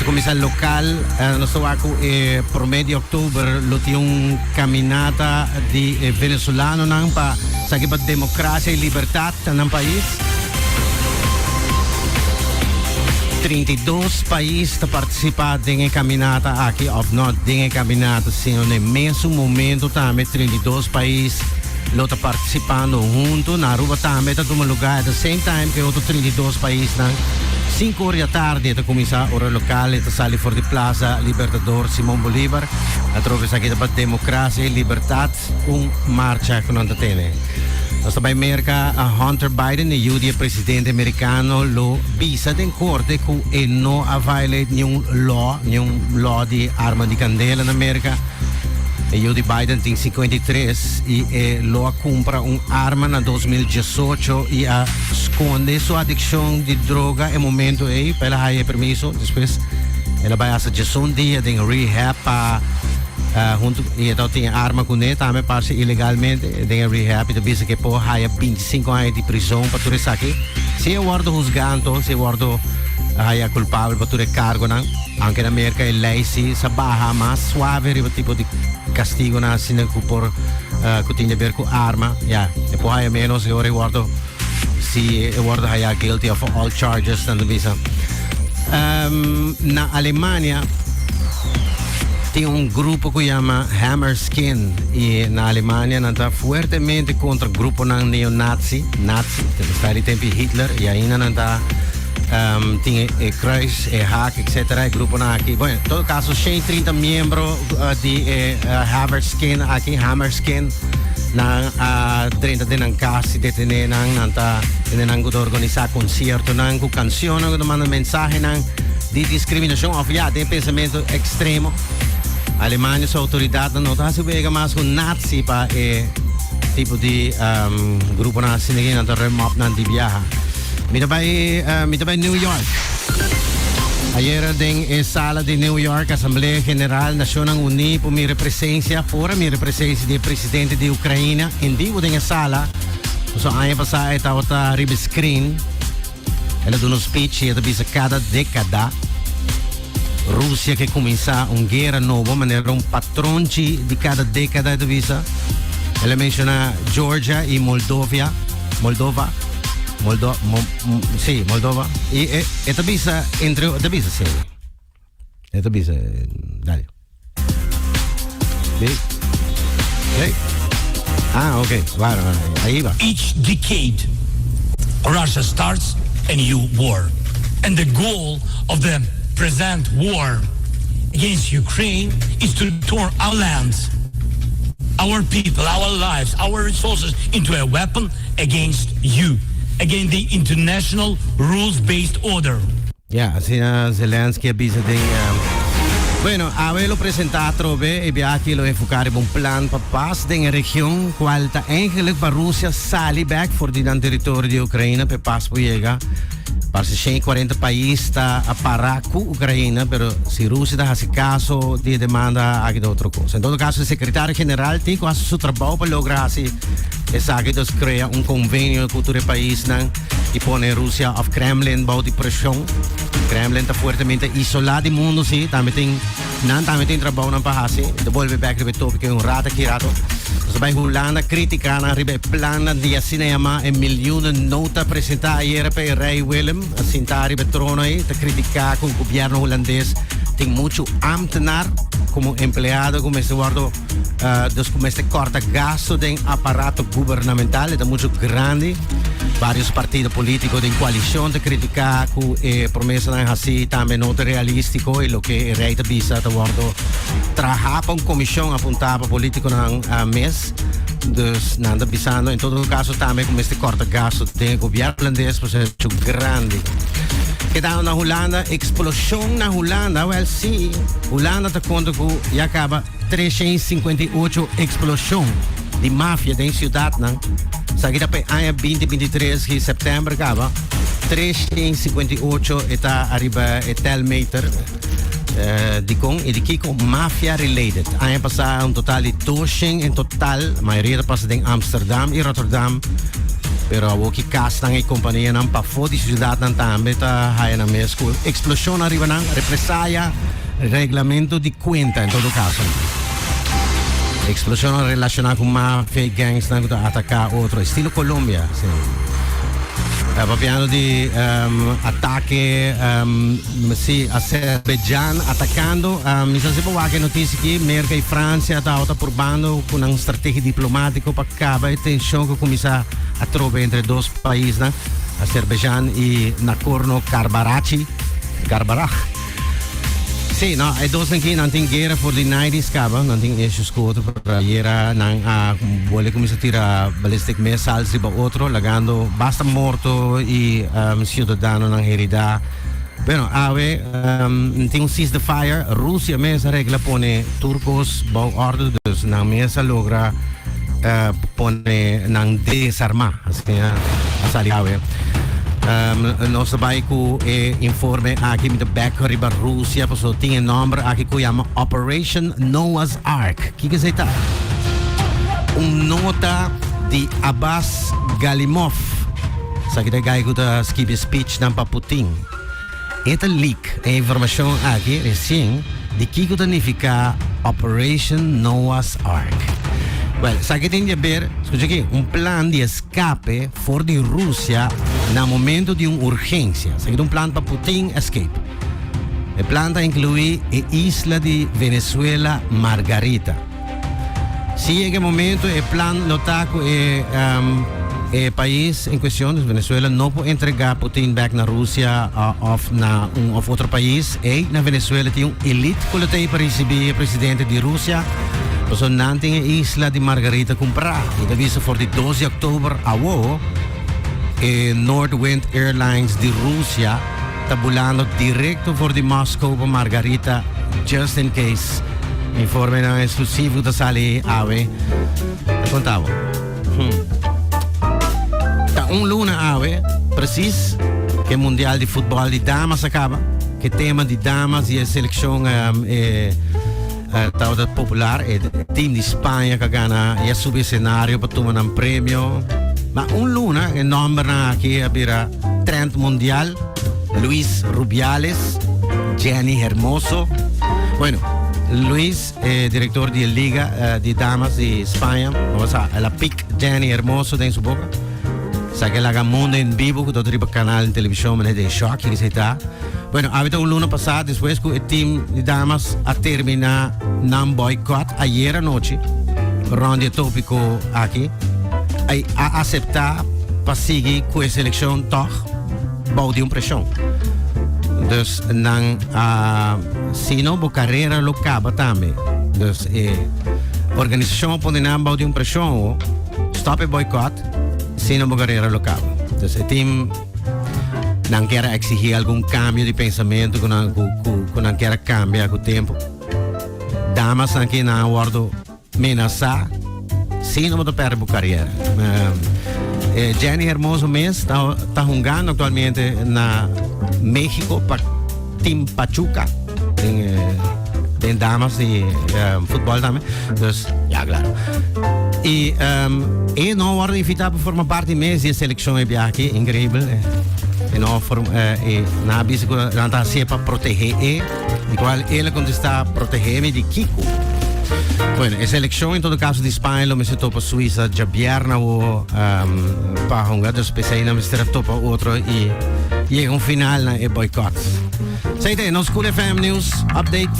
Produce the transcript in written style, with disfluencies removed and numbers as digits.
Nos kuminsá lokal, nos ta wak ku e promé di òktober lo tin un kaminata di e venezolanonan pa esaki pa demokrasia i libertat na nan pais. 32 pais ta partisipá den e kaminata aki, òf no den e kaminata, sino na e mesun momento tambe 32 pais lo ta partisipando huntu. Na Aruba tambe ta tuma lugá at the same time ku e otro 32 paisnan. Sinku or di atardi e ta kuminsá, ora lokal, e ta sali for di Plaza Libertador Simón Bolívar. Atrobe esaki ta pa demokrasia i libertat, un marcha ku nan ta tene. Nos ta bai Merka, Hunter Biden, e yu di e presidente merikano, lo bisa den korte ku e no a violate niun law, niun law di arma di kandela na Merka. E yu di Biden tin 53 i e lo a kumpra un arma na 2018 i a skonde su adikshon di droga e momento ei pa el a haya e permiso. Despues el a bai hasta 11 dia den rehab pa huntu i e tabatin e arma kuné tambe parse ilegalmente den e rehab i ta bisa ku e por haya 25 aña di prizon pa tur esaki. Si e wòrdu husgá anto, si e wòrdu haya kulpabel pa tur e kargonan. Aunke na Merka e lei si sa baha mas suave riba tipo di kastigonan asina ku por ku tin de ber ku arma, ya, e por haya menos e ora e wòrdu si e wòrdu haya guilty of all charges nan ta bisa. Na Alemania tin un grupo ku yama Hammerskin i na Alemania nan ta fuertemente kontra gruponan neonazi, nazi, ta di tempu di Hitler i ainda nan ta tin e kruis, e haak, etcetera, e gruponan aki. Bueno, en todo caso, 130 miembro di e Hammerskin aki, Hammerskin, nan a drenta den nan kas i detené nan. Nan ta tene nan ku ta organisá konsiertonan ku kansionnan ku ta manda mensahenan di diskriminashon òf ya den pensamentu ekstremo. Alemania su outoridatnan no ta hasi wega mas ku nazi pa e tipo di gruponan asina aki, nan ta rem op nan di biaha. Mi ta bai, mi ta bai New York. Ayera den e sala di New York, Asamblea General Nacionnan Uní por mira presencia, por a mira presencia di e presidente di Ucraina en bibo den e sala. So aña pasá e tabata riba e screen. El a duna un speech y e ta bisa cada década Rusia ke kuminsá un guera nobo manera un patronchi di kada dékada e ta bisa. El a menshoná Georgia i Moldovia, Moldova, Moldo, Mo, sí, Moldova. I e, e ta bisa entre, e ta bisa sí. E ta bisa, dale. Sí. Sí. Ah, ok. Bueno, ahí va. Each decade, Russia starts a new war. And the goal of the present war against Ukraine is to turn our lands, our people, our lives, our resources into a weapon against you, against the international rules-based order. Ya, asina Zelensky a bisa den. Bueno, awe lo presenta atrobe e biaha lo enfoca riba un plan pa paz den e region, cual ta eigenlijk pa Rusia sali bek for di nan territorio di Ucraina pa e paz por yega. Parse 140 pais ta a para cu Ucraina, pero si Rusia ta haci caso di e demanda aki ta otro cos. En todo caso, e secretario general tin cu haci su trabao pa logra haci esaki, dus crea un convenio cu tur e paisnan y pone Rusia of Kremlin bou di presion. Kremlin ta fuertemente isolá di mundo, sí. Tambe tin, nan tambe tin trabounan pa hasi. Ta bolbe bek riba e tópiko un rato aki rato. Nos ta bai Hulanda kritiká nan riba e plannan di asina yamá e miljoenen nota presentá ayera pa e rei Willem a sintá riba e trono ei. Ta kritiká ku gobièrnu hulandes tin muchu ámtenar komo empleado ku mester wòrdu Dus ku mester kòrta gasto den aparato gubernamental e ta muchu grandi. Varios partido polítiko den koalishon ta kritiká ku e promesanan hasí tambe no ta realístiko i loke e rei ta bisa ta wòrdu trahá pa un komishon apuntá pa polítikonan mes. Dus nan ta bisando en todo kaso tambe ku mester kòrta gasto den e gobièrnu hulandes pasobra e ta muchu grandi. Kedando na Hulanda, eksploshon na Hulanda, wèl sí, Hulanda ta konta ku ya kaba 358 eksploshon di mafia den siudatnan. Esaki ta pa e aña 2023 di sèptèmber kaba. 358 e ta ariba e telmeter. Dikon i di kiko? Mafia related. Aña pasá un total di 200 en total. Mayoria ta pasa den Amsterdam i Rotterdam. Pero awor ki kasnan i kompanianan pafó di siudatnan tambe ta haya nan mes ku eksploshon ariba nan, represaya, reglamentu di kuenta en todo kaso. Eksploshonnan relashoná ku mafia i gangsnan ku ta ataká otro, estilo Colombia, si. Ta papiando di atake, si, Azerbaijan atakando. Mi sa si bo wak e notisia aki, Merka i Fransia ta purbando ku nan strategia diplomátiko pa Kaba e tenshon ku kuminsá atrobe entre e dos paisnan, Azerbaijan i Nagorno-Karbarachi, Karbaraj. Sí, no, e dosnan ki nan tin guera for di nineties kaba, nan tin issues ku otro, pero ayera nan a bolbe kuminsá tira ballistic missiles riba otro, lagando basta morto i siudadanonan heridá. Bueno, awe tin un cease the fire, Rusia mes a regla pone tur kos bou orde, dus nan mes a logra pone nan desarmá, asina a sali awe. Nos ta bai ku e informe aki, mi ta bek riba Rusia, pasobra tin e nòmber aki ku yama Operation Noah's Ark. Kiko esei ta? Un nota di Abbas Galimov, esaki ta e guy ku ta skibi speechnan pa Putin. E ta leak e informashon aki resien di kiko ta nifiká Operation Noah's Ark. Wèl, esaki tin di haber, skucha aki, un plan di eskape for di Rusia na momento di un urgensia. Esaki ta un plan pa Putin escape. E plan ta inkluí e isla di Venezuela Margarita. Si yega e momento e plan lo ta ku e e pais en cuestion, dus Venezuela, no por entrega Putin bek na Rusia of na un of otro pais. Ey na Venezuela tin un elite ku lo ta ey pa ricibi e presidente di Rusia, pasobra nan tin e isla di Margarita cumpra. Y ta bisa for di dos di october awo e Nordwind Airlines di Rusia ta bulando directo for di Moscow pa Margarita just in case. Informenan exclusivo ta sali awe. Ta conta bo. Hmm. Ta un luna awe, precies, ke Mundial di Futbol di Damas a caba. Ke tema di damas di e seleccion um, e, uh, tabata popular. E team di Spanje ka gana y a subi escenario pa tuma nan premio. Ma un luna, e nombernan aki a bira trend mundial. Luis Rubiales, Jenny Hermoso. Bueno, Luis, eh, director di Liga eh, di Damas di Spaña, o sea, el a pick Jenny Hermoso den su boca. Sa que laga mundo en vivo, ku tot riba canal en televisión, meneer den shock, que se ta. Bueno, habita un luna pasada, después ku e team di damas a termina nan boycott ayer anochi, rond di e tópico aki, ay a acepta pa sigui ku e selección toch bou di un presión. Dus nan a si no bo carrera lo caba tambe. Dus e organisacion a pone nan bou di un presión, stop e boycott, si no bo carrera lo caba. Dus e team nan kier a exigi algun cambio di pensamento cu nan, cu, cu, cu nan kier a cambia cu tempo. Damas nan ki nan a wordo menasa, si no bo ta perde bo carriera. Eh, Jenny Hermoso mes ta, ta hungando actualmente na Mexico pa Team Pachuca. Den, eh, den damas di eh, futbol tambe. Dus, ja, claro. Y um, e no worden invitado pa forma parte mes di selección e biaha increíble. Eh. E no form, eh, e na bisa ku nan ta hasié pa protege e, di cual el a contesta protege mi di kiko. Bueno, e selección en todo caso di Spaña lo mester topa Suiza djabierna o um, pa hunga, dus p'esei nan mester a topa otro y yega un final na e boycott. Esei ta e nos Cool FM News Update.